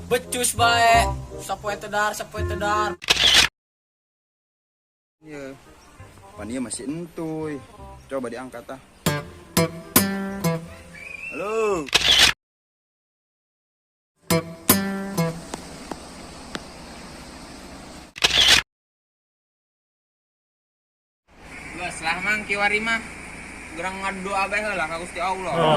Becus bae. Sapoe teu dahar, sapoe teu dahar. Iya. Pan ieu masih entuy. Coba diangkat ah. Halo. Geus lah Mang, kiwari mah. Gerang ngadoa bae heula ka Gusti Allah.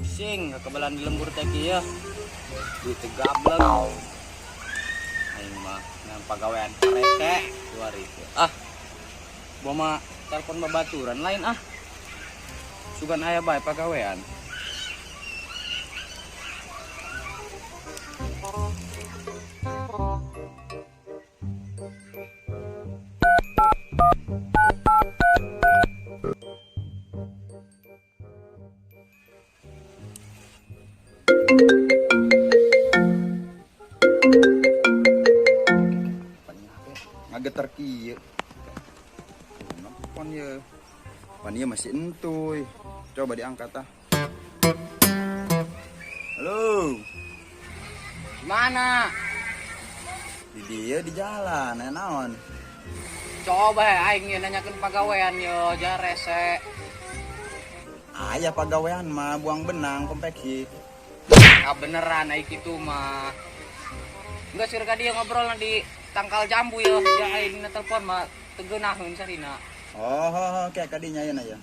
Pusing kekebalan di lembur teh kieu. Duit teh gableng. Aing mah ngan pagawean rese 2000. Ah. Bawa mah telepon babaturan lain ah. Sugan aya bae pagawean. Ngageter kieu. Nelpon ye. Pan ieu masih entuy. Coba diangkat ah. Halo. Mana? Di dia di jalan, aya naon? Coba aing ye nanyakeun pagawean ye, ja rese. Aya pagawean mah buang benang konveksi. Ah beneran aing kitu mah. Enggak sih ka dia ngobrol di tangkal jambu ya, ja aing dina telepon mah teu geunaheun sarina. Oh, oke kadinya aya ya.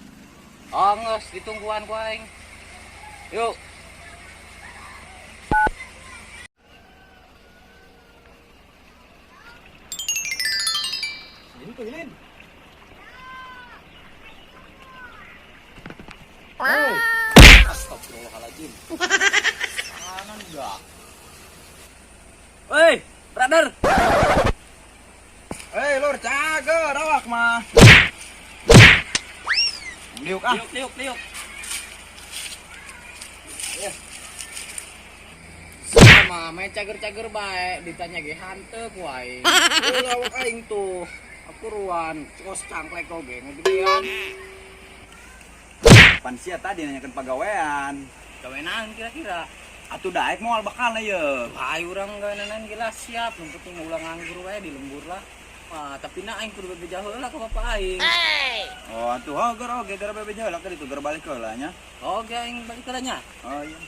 Oh, geus ditungguan ku aing. Yuk. Ini tuh Lin. Hey. Astagfirullahaladzim. Kanan enggak. Hei, brother. Hei, lur, cager awak mah. Diuk ah. Liuk, liuk, liuk. Ya. Sama main cager-cager bae, ditanya ge hanteu ku aing. Ulah awak aing tuh. Aku ruan, kos cangklek oge ngegedean. Pan sia tadi nanyakeun pagawean. Gawe naon kira-kira? Atuh daek moal bakal ye. Ayo urang gawe naon gila siap, nu penting ulah nganggur wae di lembur lah. Wah, tapi na aing kudu bebeja heula ka bapak aing. Oh, atuh hoger oge gara bebeja heula ka ditu gara balik heula nya. Oke, aing balik heula nya. Oh iya.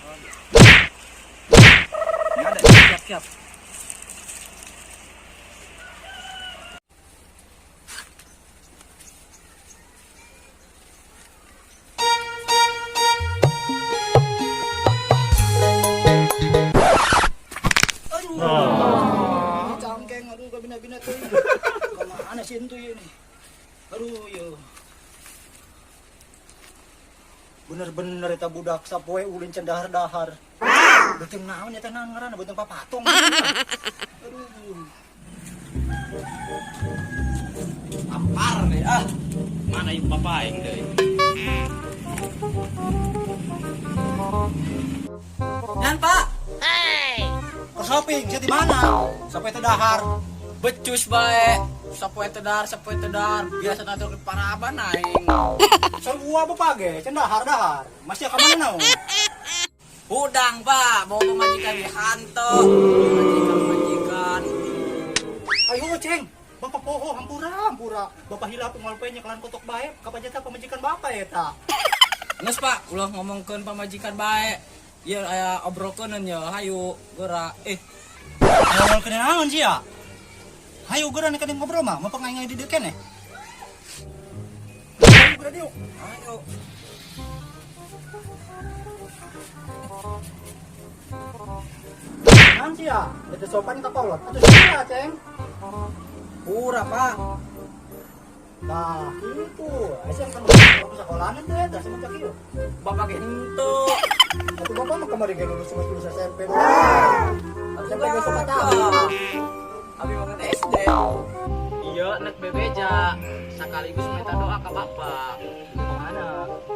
Ini ada. Siap, siap. Aduh, cangkeng, aduh, kabina-bina tuh. Kemana sih itu ini? Aduh, yo. Bener-bener eta budak sapoe ulin can dahar-dahar. Beuteung naon eta naon ngaranna, beuteung papatong. Aduh. Tampar deh ah. Mana ieu bapak aing deui? Yan, Pak. Ke shopping, sia di mana? Sapoe teu dahar. Becus bae. Sapoe teu dahar, sapoe teu dahar. Biasa ngatur ke paraban aing. Sarua bapak ge, can dahar-dahar. Masih ka mana naon? Hudang, Pak. Bawa pemajikan di hantu. Pemajikan-pemajikan. Ayo, Ceng. Bapak poho hampura hampura. Bapak hilap unggal poe nyekelan kotok bae, kapajata pamajikan bapak eta. Geus, Pak, ulah ngomongkeun pamajikan bae. Ieu aya obrolkeun ye, hayu geura. Ngobrolkeun naon sia? Hayu geura nek ngobrol mah, mau pengaing di dieu keneh. Hayu geura diuk. Ayo. Naon sia? Eta sopan ka kolot. Atuh sia, Ceng. Pura, Pak. Nah, gitu. Asa kan bapak sekolahan teh eta semenjak ieu. Bapak ge henteu. Atuh bapak mah kamari ge lulus lulus SMP doang. SMP ge sok tahu. Abi mah SD. Iya, nek bebeja sekaligus minta doa ke bapak. Kemana?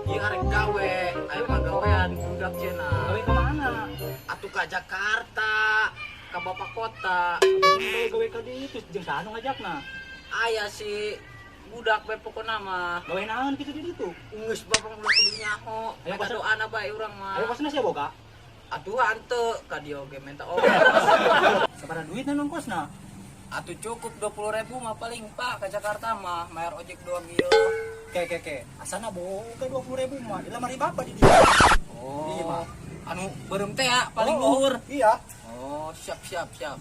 Ieu arek gawe, aya pagawean budak cenah. Gawe kemana? Atuh ka Jakarta, ka bapak kota. Gawe ka ditu jeung saha nu ngajakna? Aya si budak bae pokona mah. Gawe naon kitu di ditu? Geus bapak ulah kudu nyaho. Ayo, Minta pasal- doana bae urang mah. Ayo pasna sia boga. Atuh hanteu ka dieu oge minta ongkos. Sabaraha duitna nongkosna? Atuh cukup 20.000 mah paling Pak ke Jakarta mah, bayar ojek doang ieu. Ke ke ke. Asana boga 20.000 mah. Di lemari bapak di dieu. Oh. Iya, mah. Anu beureum teh ya paling Oh, luhur. Iya. Oh, siap siap siap.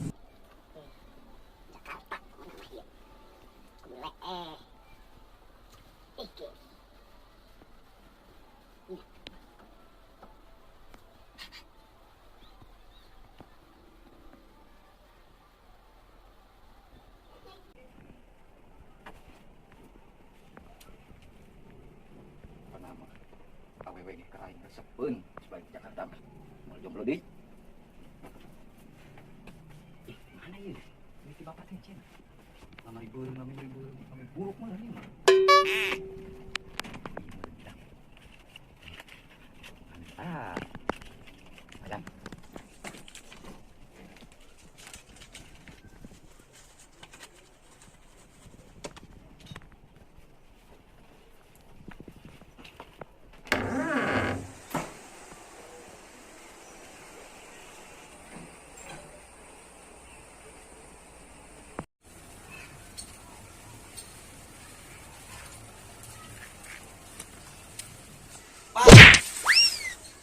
Panama. Awewe ge ka aing resepeun sebaik Jakarta mah. Moal jomblo deui. Ih, mana ieu? Duit ti bapak teh cenah. Lamari beureum, lamari beureum, lamari buruk mah ieu mah. Ih, meureun. Mantap. Ayam. Pak,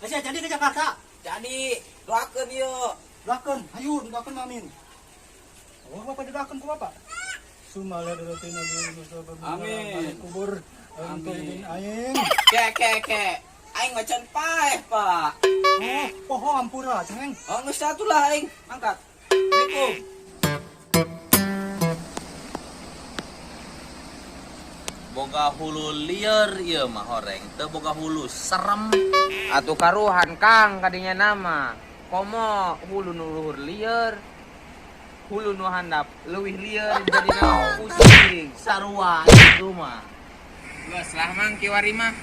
Sia jadi ke Jakarta. jadi doakeun ieu. Doakeun, hayu doakeun mamin. Oh, bapak didoakeun ku bapak. Sumala dorotin nabi Mustafa Amin. Kubur Amin. Aing. Ke ke ke. Aing macan paeh, Pak. Oh, poho ampura ceng. Oh, geus satu lah aing. Angkat. Assalamualaikum. Boga hulu lieur ieu mah horeng, teu boga hulu serem. Atuh karuhan Kang kadinya nama. Komo hulu nu luhur lieur. Hulu nu handap leuwih lieur jadi nama pusing. Sarua itu mah. Geus lah Mang kiwari mah.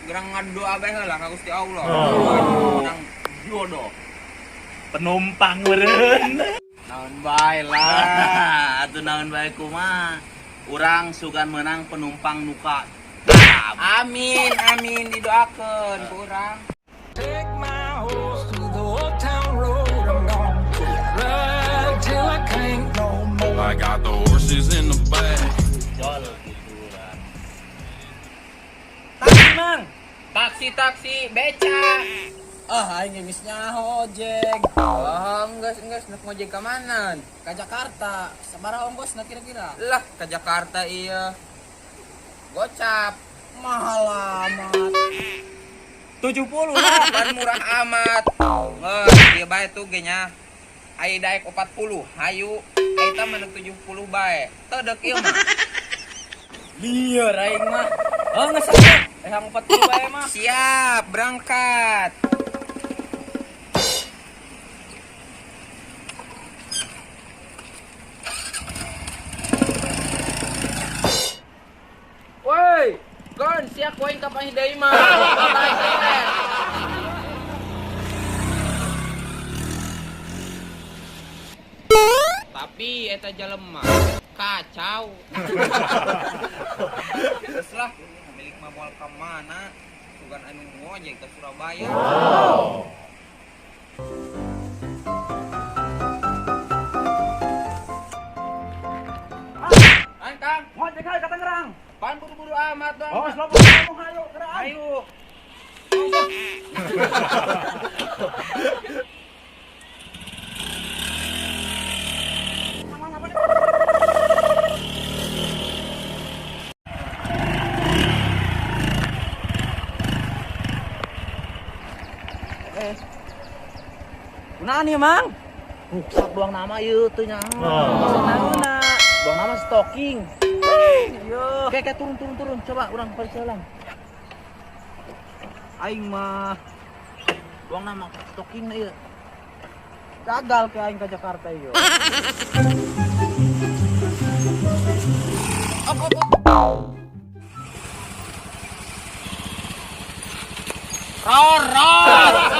Gerang ngadoa bae heula ka Gusti Allah. Menang jodoh. Penumpang meureun. Naon bae lah. Atuh naon bae kumaha. Urang sugan menang penumpang nuka. Amin amin didoakeun ku urang. Take my horse through the old town road. I'm gonna ride till I can't no more. I got the horses in the back. Jol gitu urang. Taksi, Mang. Taksi taksi beca. Ah, aing geus nyaho ojek. Oh, geus geus nek ngojek ka mana? Ka Jakarta. Sabaraha ongkosna kira-kira? Lah ke Jakarta iya. Gocap. Mahal amat. 70 lah, pan murah amat. Nges, ieu bae tuh ge nya. Ai daek 40, hayu. Ai tah mah 70 bae. Teu deuk ieu mah. Lieur aing mah. Oh, geus atuh. Eh, hang 40 bae mah. Siap, berangkat. Woi, gon siap koin kapan deui mah. Bye, bye. Tapi eta jelema kacau. Terus lah, milik mah moal ka mana? Sugan anu ngojek ke Surabaya. An Kang, Ngojek hayu ka Tangerang. pan buru-buru amat dong. Oh, slow ngomong hayu geraan. Ayo. Kunaon ieu, Mang? Ruksak buang nama ieu teu nyaho. Maksud naonna? Buang nama Stocking. Iya. Kayak kayak turun turun turun, coba urang periksa lang. Aing mah uang nama stocking na ieu. Gagal ke aing ke Jakarta ieu. Op, op, op. Rorot.